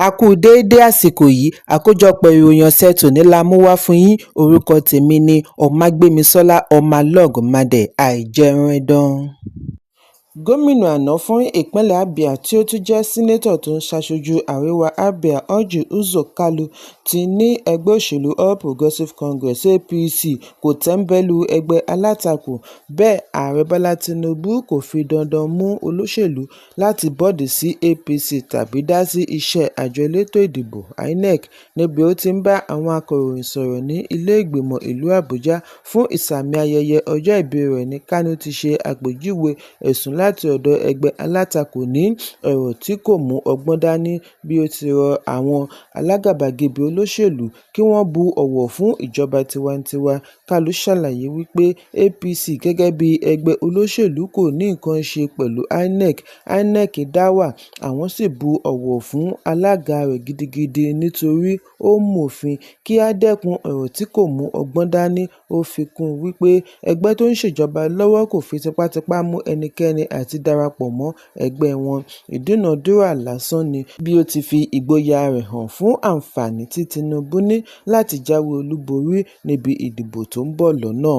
A kú déédé àsìkò yìí. Àkójọpọ̀ ìròyìn ọ̀sẹ̀ tòní la mú wá fún yín. Orúkọ tèmi ni Ọmágbémisọ́lá ọmọlọ́g madé àìjẹunẹdàn. Gómìnà àná fún ìpínlẹ̀ Abia tí ó tún jẹ́ Seneto tó ń ṣaṣojú Àríwá Abia, Orji Uzor Kalu, ti ní ẹgbẹ́ òṣèlú All Progressives Congress (APC) kò tẹ́ńbẹ́lú ẹgbẹ́ alátakò, bẹ́ẹ̀ Ààrẹ Bọ́lá Tinubu kò fi dandan mú olóṣèlú láti bọ́ọ̀dì sí APC tàbí dá sí iṣẹ́ àjọ elétò ìdìbò INEC. Níbi ó ti ń bá àwọn akọ̀ròyìn sọ̀rọ̀ ní ilé ìgbìmọ̀ ìlú Àbújá fún ìsààmì ayẹyẹ ọjọ́ ìbí rẹ̀ ní Kanu ti ṣe àpèjúwe ẹ̀sùn láti ọ̀dọ̀ ẹgbẹ́ alátakò ní ọ̀rọ̀ tí kò mú ọgbọ́n dání, bí ó ti rọ àwọn alágàbàgebè olóṣèlú kí wọ́n bu ọ̀wọ̀ fún ìjọba tiwantiwa. Kalu ṣàlàyé wípé APC gẹ́gẹ́ bí ẹgbẹ́ olóṣèlú kò ní nǹkan ṣe pẹ̀lú INEC, INEC dá wà, àwọn sì bu ọ̀wọ̀ fún alága rẹ̀ gidigidi nítorí ó mọ̀fin kí á dẹ́kun ọ̀rọ̀ tí kò mú ọgbọ́n dání. Ó fi kún un wípé ẹgbẹ́ tó ń ṣèjọba lọ́wọ́ kò fi tipátipá mú ẹnikẹ́ni àti darapọ̀ mọ́ ẹgbẹ́ wọn, ìdúnàádúrà lásán ni, bí ó ti fi ìgboyà rẹ̀ hàn fún àǹfààní tí Tinubu ní láti jáwé olúborí níbi ìdìbò tó ń bọ̀ lọ́nà.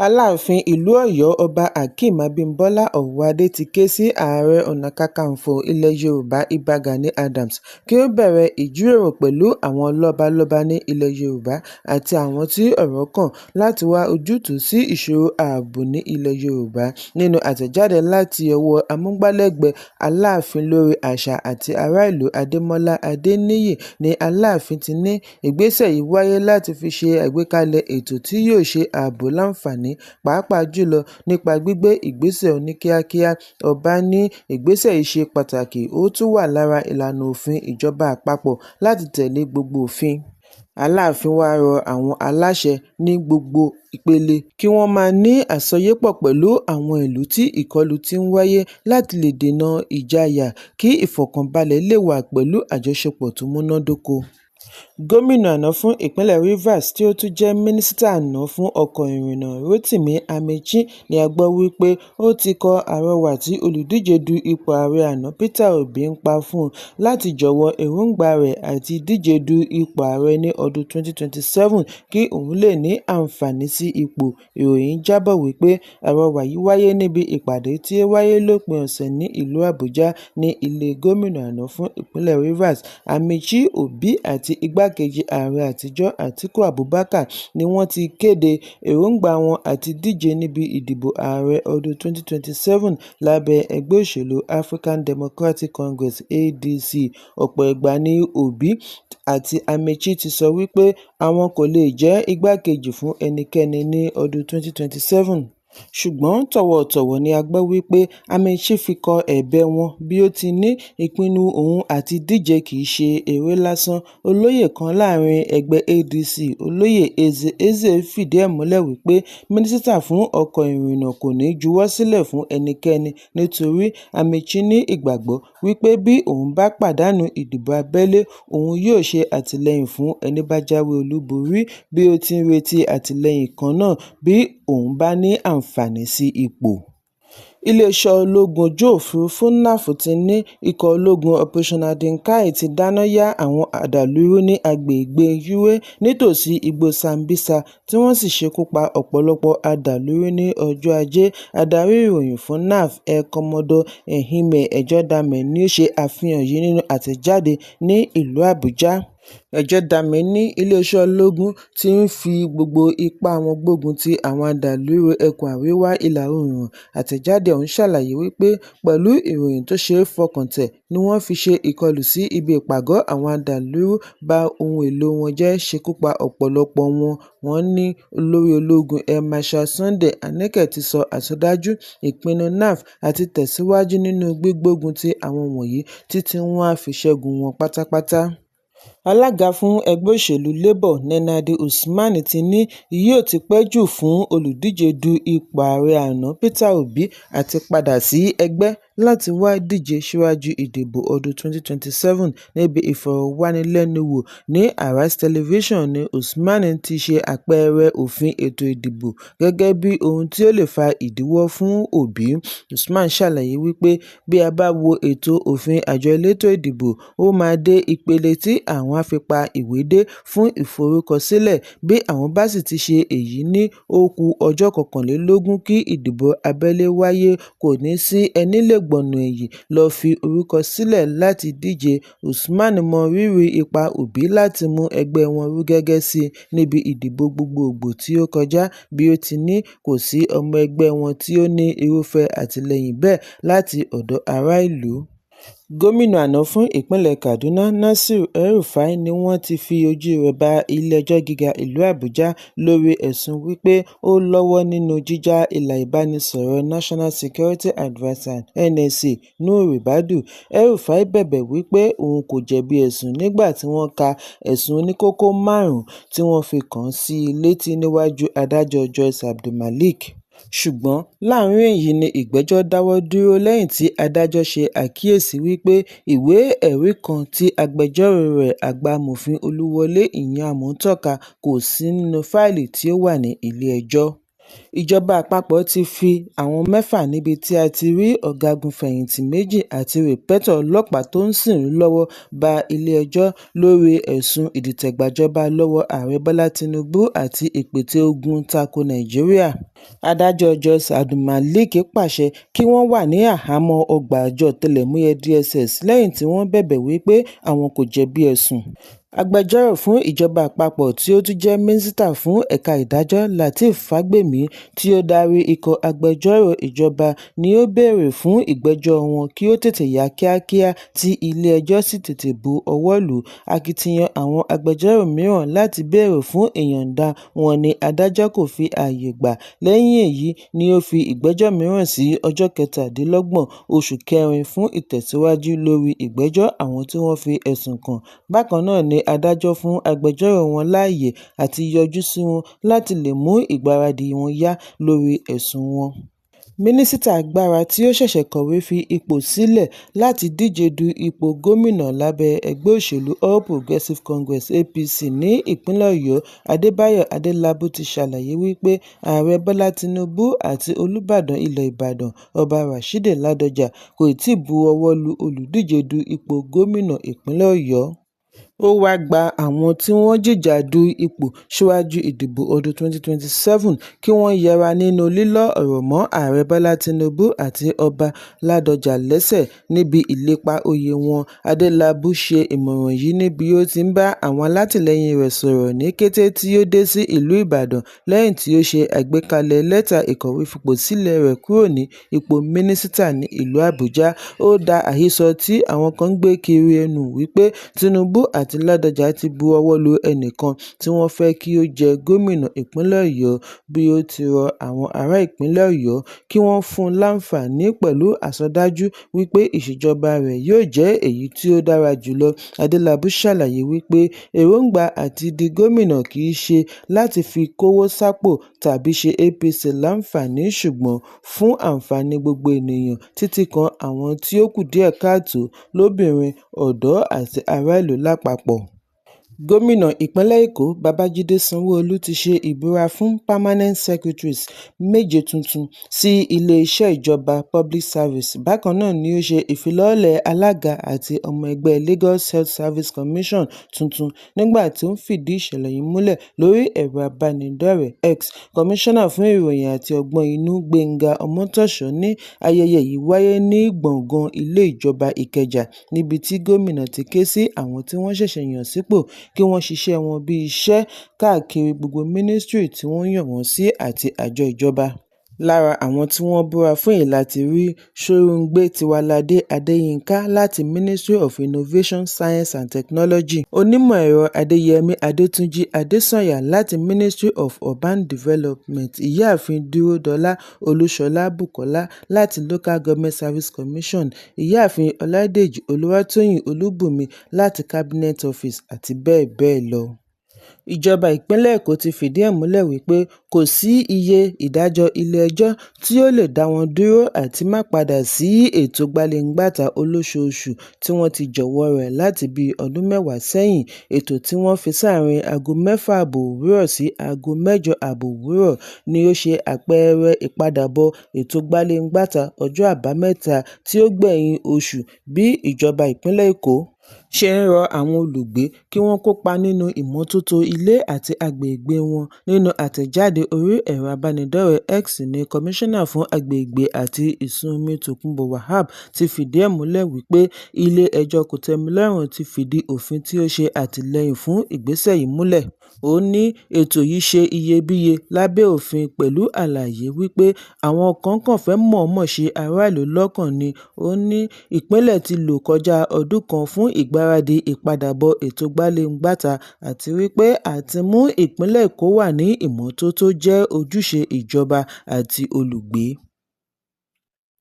Aláàfin ìlú Ọ̀yọ́, Ọba Hakeem Abímbọ́lá Ọwọ́adé ti ké sí Ààrẹ Ọ̀nà Kakanfò ilẹ̀ Yorùbá, Ìbà Gani Adams, kí ó bẹ̀rẹ̀ ìjíròrò pẹ̀lú àwọn lọ́balọ́ba ní ilẹ̀ Yorùbá àti àwọn tí ọ̀rọ̀ kàn láti wá ojútùú sí ìṣòro ààbò ní ilẹ̀ Yorùbá. Nínú àtẹ̀jáde láti ọwọ́ amúgbálẹ́gbẹ̀ẹ́ Aláàfin lórí àṣà àti ará ìlú, Adémọ́lá Adéníyì, ní Aláàfin ti ní ìgbésẹ̀ yìí wáyé láti fi ṣe àgbékalẹ̀ ètò tí yóò ṣe ààbò láǹfààní, pàápàá jùlọ nípa gbígbé ìgbésẹ̀ oníkíákíá. Ọba ní ìgbésẹ̀ yìí ṣe pàtàkì, ó tún wà lára ìlànà òfin ìjọba àpapọ̀ láti tẹ̀lé gbogbo òfin. Aláàfin wáá rọ àwọn aláṣẹ ní gbogbo ìpele kí wọ́n máa ní àsọyépọ̀ pẹ̀lú àwọn ìlú tí ìkọlù ti ń wáyé láti lè dènà ìjayà kí ìfọ̀kànbalẹ̀ lè wà pẹ̀lú àjọṣepọ̀ tó múná dóko. Gómìnà àná fún ìpínlẹ̀ Rivers tí ó tún jẹ́ mínísítà àná fún ọkọ̀ ìrìnnà, Rotimi Amaechi, ni a gbọ́ wípé ó ti kọ àrọwà tí olùdíje du ipò ààrẹ àná Peter Obi ń pa fún un láti jọ̀wọ́ èròǹgbà rẹ̀ àti díje du ipò ààrẹ ní ọdún 2027 kí òun lè ní àǹfààní sí ipò. Ìròyìn jábọ̀ wípé àrọwà yìí wáyé níbi ìpàdé tí ó wáyé lópin ọ̀sẹ̀ ní ìlú Àbújá ní ilé gómìnà àná fún ìpínlẹ̀ Rivers. Amaechi, Obi àti igbákejì ààrẹ àtijọ́ Atiku Abubakar ni wọ́n ti kéde èròǹgbà wọn àti díje níbi ìdìbò ààrẹ ọdún 2027 lábẹ́ ẹgbẹ́ òṣèlú African Democratic Congress (ADC). Ọ̀pọ̀ ìgbà ni Obi àti Amaechi ti sọ wípé àwọn kò lè jẹ́ igbákejì fún ẹnikẹ́ni ní ọdún 2027. Ṣùgbọ́n tọ̀wọ̀tọ̀wọ̀ ni a gbọ́ wípé Amaechi fi kọ ẹ̀bẹ̀ wọn, bí ó ti ní ìpinnu òun àti díje kì í ṣe eré lásán. Olóyè kan láàrin ẹgbẹ́ ADC, Olóyè Eze Eze, fìdí ẹ̀ múlẹ̀ wípé mínísítà fún ọkọ̀ ìrìnnà kò ní juwọ́ sílẹ̀ fún ẹnikẹ́ni nítorí Amaechi ní ìgbàgbọ́ wípé bí òun bá pàdánù ìdìbò abẹ́lé, òun yóò ṣe àtìlẹ́yìn fún ẹní bá jáwé olúborí, bí ó ti ń retí àtìlẹ́yìn kan náà bí òun bá ní àǹfààní sí ipò. Iléeṣẹ́ ológun ojú òfurufú NAF ti ní ikọ̀ ológun Operation Hadin Kai ti dáná ya àwọn adàlúrú ní agbègbè Uwe nítòsí igbó Sambisa tí wọ́n sì ṣekú pa ọ̀pọ̀lọpọ̀ adàlúrú ní ọjọ́ Ajé. Adarí ìròyìn fún NAF, Air Commodore Ehime Ejodame ní ó ṣe àfihàn yìí nínú àtẹ̀jáde ní ìlú Àbújá. Ejodame ní iléeṣẹ́ ológun ti ń fi gbogbo ipá wọn gbógun ti àwọn adàlúrú ẹkùn àríwá ìlà-oòrùn. Àtẹ̀jáde ọ̀hún ṣàlàyé wípé pẹ̀lú ìròyìn tó ṣe é fọkàn tẹ̀ ni wọ́n fi ṣe ìkọlù sí ibi ìpàgọ́ àwọn adàlúrú, ba ohun èlò wọn jẹ́, ṣekú pa ọ̀pọ̀lọpọ̀ wọn. Wọ́n ní olórí ológun Air Marshal Sunday Aneke ti sọ àsọdájú ìpinnu NAF àti tẹ̀síwájú nínú gbígbógun ti àwọn wọ̀nyí títí wọ́n á fi ṣẹ́gun wọn pátápátá. Alága fún ẹgbẹ́ òṣèlú Labour Nenadi Usman ti ní yóò ti pẹ́ jù fún olùdíje du ipò ààrẹ àná Peter Obi àti padà sí ẹgbẹ́ láti wá díje síwájú ìdìbò ọdún 2027. Níbi ìfọ̀rọ̀wánilẹ́nuwò ní Arise Television ní Usman ti ṣe àpẹẹrẹ òfin ètò ìdìbò gẹ́gẹ́ bí ohun tí ó lè fa ìdíwọ́ fún Obi. Usman ṣàlàyé wípé bí a bá wo ètò òfin àjọ elétò ìdìbò, ó máa dé ìpele tí àwọn á fi pa ìwé dé fún ìforúkọsílẹ̀, bí àwọn bá sì ti ṣe èyí ní ó ku ọjọ́ 21 kí ìdìbò abẹ́lé wáyé, kò ní sí ẹní lè gbọ̀nà ẹ̀yìn lọ fi orúkọ sílẹ̀ láti díje. Usman mọ rírì ipa Obi láti mú ẹgbẹ́ wọn rúgẹ́gẹ́ sí níbi ìdìbò gbogboògbò tí ó kọjá, bí ó ti ní kò sí ọmọ ẹgbẹ́ wọn tí ó ní irúfẹ́ àtìlẹ́yìn bẹ́ẹ̀ láti ọ̀dọ̀ ará ìlú. Gómìnà àná fún ìpínlẹ̀ Kaduna Nasir El-Rufai ni wọ́n ti fi ojú rẹ̀ bá ilé-ẹjọ́ gíga ìlú Àbújá lórí ẹ̀sùn wípé ó lọ́wọ́ nínú jíjá ilà ìbánisọ̀rọ̀ National Security Adviser (NSA) Nuhu Ribadu. El-Rufai bẹ̀bẹ̀ wípé òun kò jẹ̀bi ẹ̀sùn nígbà tí wọ́n ka ẹ̀sùn oníkókó márùn-ún tí wọ́n fi kàn án sí létí níwájú adájọ́ Joyce Abdulmalik. Ṣùgbọ́n láàrin èyí ni ìgbẹ́jọ́ dáwọ́ dúró lẹ́yìn tí adájọ́ ṣe àkíyèsí wípé ìwé ẹ̀rí kan tí agbẹjọ́rò rẹ̀ àgbà Amòfin Olúwọlé Ìyíámù tọ́ka kò sí nínú fáìlì tí ó wà ní ilé-ẹjọ́. Ìjọba àpapọ̀ ti fi àwọn mẹ́fà níbi tí a ti rí ọ̀gágun-fẹ̀yìntì méjì àti rìpẹ́tọ̀ ọlọ́pàá tó ń sìnrú lọ́wọ́ bá ilé-ẹjọ́ lórí ẹ̀sùn ìdìtẹ̀gbàjọba lọ́wọ́ Ààrẹ Bọ́lá Tinubu àti ìpète ogun tako Nàìjíríà. Adájọ́ Joyce Abdulmalik pàṣẹ kí wọ́n wà ní àhámọ́ ọgbà àjọ ọ̀tẹlẹ̀múyẹ́ DSS lẹ́yìn tí wọ́n bẹ̀bẹ̀ wípé àwọn kò jẹ̀bi ẹ̀sùn. Agbẹjọ́rò fún ìjọba àpapọ̀ tí ó tún jẹ́ mínísítà fún ẹ̀ka ìdájọ́ Lateef Fagbemi tí ó darí ikọ̀ agbẹjọ́rò ìjọba ní ó béèrè fún ìgbẹ́jọ́ wọn kí ó tètè yá kíákíá tí ilé-ẹjọ́ sì tètè bu ọwọ́ lù ú. Akitiyan àwọn agbẹjọ́rò mìíràn láti béèrè fún ìyọ̀ǹda wọn ní adájọ́ kò fi ààyè gbà. Lẹ́yìn èyí ni ó fi ìgbẹ́jọ́ mìíràn sí ọjọ́ 27, oṣù kẹrin fún ìtẹ̀síwájú lórí ìgbẹ́jọ́ àwọn tí wọ́n fi ẹ̀sùn kàn. Bákan náà ni adájọ́ fún agbẹjọ́rò wọn láàyè àti yọjú sí wọn láti lè mú ìgbáradì wọn yá lórí ẹ̀sùn wọn. Mínísítà agbára tí ó ṣẹ̀ṣẹ̀ kọ̀wé fi ipò sílẹ̀ láti díje du ipò gómìnà lábẹ́ ẹgbẹ́ òṣèlú All Progressive Congress (APC) ní ìpínlẹ̀ Ọ̀yọ́ Adébáyọ̀ Adélábù ti ṣàlàyé wípé Ààrẹ Bọ́lá Tinubu àti Olúbàdàn ilẹ̀ Ìbàdàn Ọba Rashidi Ládọjà kò tíì bu ọwọ́ lu olùdíje du ipò gómìnà ìpínlẹ̀ Ọ̀yọ́. Ó wáá gba àwọn tí wọ́n jìjàdù ipò síwájú ìdìbò ọdún 2027 kí wọ́n yẹra nínú lílọ́ ọ̀rọ̀ mọ́ Ààrẹ Bọ́lá Tinubu àti Ọba Ládọjà lẹ́sẹ̀ níbi ìlépa oyè wọn. Adélábù ṣe ìmọ̀ràn yìí níbi ó ti ń bá àwọn alátìlẹyìn rẹ̀ sọ̀rọ̀ ní kété tí ó dé sí ìlú Ìbàdàn lẹ́yìn tí ó ṣe àgbékalẹ̀ lẹ́tà ìkọ̀wéfipò sílẹ̀ rẹ̀ kúrò ní ipò mínísítà ní ìlú Àbújá. Ó da àhesọ tí àwọn kan ń gbé kiri nù wípé Tinubu àti Ládọjà ti bu ọwọ́ lu ẹnìkan tí wọ́n fẹ́ kí ó jẹ́ gómìnà ìpínlẹ̀ Ọ̀yọ́, bí ó ti rọ àwọn ará ìpínlẹ̀ Ọ̀yọ́ kí wọ́n fún un láǹfààní pẹ̀lú àsọdájú wípé ìṣèjọba rẹ̀ yóò jẹ́ èyí tí ó dára jùlọ. Adélábù ṣàlàyé wípé èròńgbà àti di gómìnà kì í ṣe láti fi kówó sápò tàbí ṣe APC láǹfààní ṣùgbọ́n fún àǹfààní gbogbo ènìyàn títí kan àwọn tí ó kù díẹ̀ káàtó lóbìnrin, ọ̀dọ́ àti ará ìlú lápapọ̀. Gómìnà ìpínlẹ̀ Èkó Babájídé Sanwó-Olú ti ṣe ìbúra fún Permanent Secretaries méje tuntun sí iléeṣẹ́ ìjọba Public Service. Bákan náà ni ó ṣe ìfilọ́lẹ̀ alága àti ọmọ ẹgbẹ́ Lagos Health Service Commission tuntun. Nígbà tí ó ń fìdí ìṣẹ̀lẹ̀ yìí múlẹ̀ lórí ẹ̀rọ ìbánidọ́rẹ̀ẹ́ X, Kọmíṣánná fún Ìròyìn àti Ọgbọ́n Inú Gbénga Ọmọ́tọ́ṣọ ní ayẹyẹ yìí wáyé ní gbọ̀ngàn Ilé Ìjọba Ìkẹjà níbi tí gómìnà ti ké sí àwọn tí wọ́n ṣẹ̀ṣẹ̀ yàn sípò kí wọ́n ṣiṣẹ́ wọn bí iṣẹ́ káàkiri gbogbo mínísítírì tí wọ́n yàn wọ́n sí àti àjọ ìjọba. Lára àwọn tí wọ́n búra fún yìí la ti rí Ṣòrùngbé Tiwalade Adéyinka láti Ministry of Innovation, Science and Technology, Onímọ̀-ẹ̀rọ Adéyẹmi Adétúnjì Adesanya láti Ministry of Urban Development, Ìyáàfin Dúródolá Olúṣọlá Bùkọ́lá láti Local Government Service Commission, Ìyáàfin Ọládèjì Olúwatóyìn Olúbùnmi láti Cabinet Office àti bẹ́ẹ̀ bẹ́ẹ̀ lọ. Ìjọba ìpínlẹ̀ Èkó ti fìdí ẹ̀ múlẹ̀ wípé kò sí iye ìdájọ́ ilé-ẹjọ́ tí ó lè dá wọn dúró àti má padà sí ètò gbaléǹgbàtà olóṣooṣù tí wọ́n ti jọ̀wọ́ rẹ̀ láti bíi ọdún 10 sẹ́yìn. Ètò tí wọ́n fi sáàrin aago 6:30 òwúrọ̀ sí aago 8:30 òwúrọ̀ ni ó ṣe àpẹẹrẹ ìpadàbọ̀ ètò gbaléǹgbàtà ọjọ́ Àbámẹ́ta tí ó gbẹ̀yìn oṣù bí ìjọba ìpínlẹ̀ Èkó ṣe ń rọ àwọn olùgbé kí wọ́n kópa nínú ìmọ́tótó ilé àti agbègbè wọn. Nínú àtẹ̀jáde orí ẹ̀rọ ìbánidọ́rẹ̀ẹ́ X ní Kọmíṣánná fún Agbègbè àti Ìsun Omi Tòkunbọ̀ Wahab ti fìdí ẹ̀ múlẹ̀ wípé Ilé-ẹjọ́ Kòtẹ́milọ́rùn ti fìdí òfin tí ó ṣe àtìlẹ́yìn fún ìgbésẹ̀ yìí múlẹ̀. Ó ní ètò yìí ṣe iyebíye lábẹ́ òfin pẹ̀lú àlàyé wípé àwọn kan kàn fẹ́ mọ̀ọ́mọ̀ ṣi aráàlú lọ́kàn ni. Ó ní ìpínlẹ̀ ti lò kọjá ọdún kan fún ìgbáradì ìpadàbọ̀ ètò gbaléǹgbàtà àti wípé àtimú ìpínlẹ̀ Èkó wà ní ìmọ́tótó jẹ́ ojúṣe ìjọba àti olùgbé.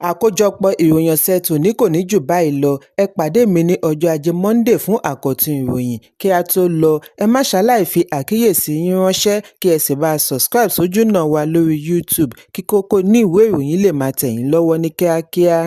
Àkójọpọ̀ ìròyìn ọ̀sẹ̀ tòní kò ní jù báyìí lọ. Ẹ pàdé mi ní ọjọ́ Ajé Monday fún àkọ́tún ìròyìn. Kí a tó lọ, ẹ má ṣaláì fi àkíyèsí yín ránṣẹ́ kí ẹ sì bá subscribe sójúnà wa lórí YouTube kí kókó inú ìwé ìròyìn lè máa tẹ̀ yín lọ́wọ́ ní kíákíá.